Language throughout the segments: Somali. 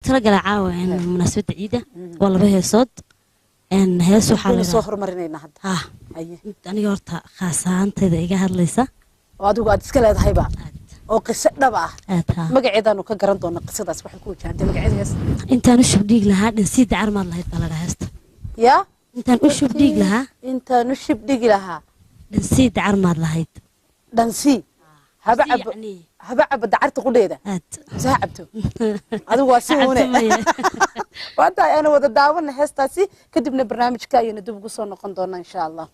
Talagala caawa munaasabadda ciida waa laba heesood. Hees waxaa waynu la soo horumarinaynaa hadda. Ah. Haye. Aniga horta khaas ahaantayda iga hadlaysa. Oo adigu aad iska leedahayba aad oo qiso dhab ah. Aad haa. Magaceedaanu ka garan doonaa qisadaas waxay ku wajahantay magaceeda hees. Intaan u shub dhiig lahaa dhansii dacar maad lahayd baa la dhahaa heesta. Yaa? Intaan u shub dhiig lahaa. Intaan u shib dhigi lahaa. Dhansii dacar maad lahayd. Dhansii haba cabo. Yacni haba cabo dacarta qudheeda. Aad. Mise ha cabto adigu waa si Ha une cabto maya. Waanta ayaanu wada daawana heestaasi, kadibna barnaamijka ayaynu dib ugu soo noqon doonaa insha Allah.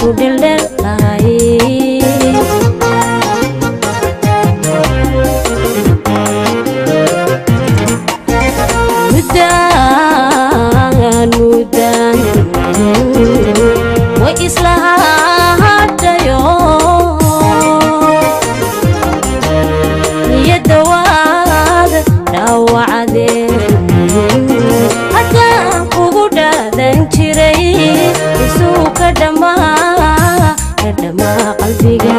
Ku dheldhel lahay. Muddaan muddaan way isla hadhayo, niyadda waad dhaawacdeen. Haddaan kugu dhaadan jiray, isuu ka dhammaa ka dhammaa qalbiga.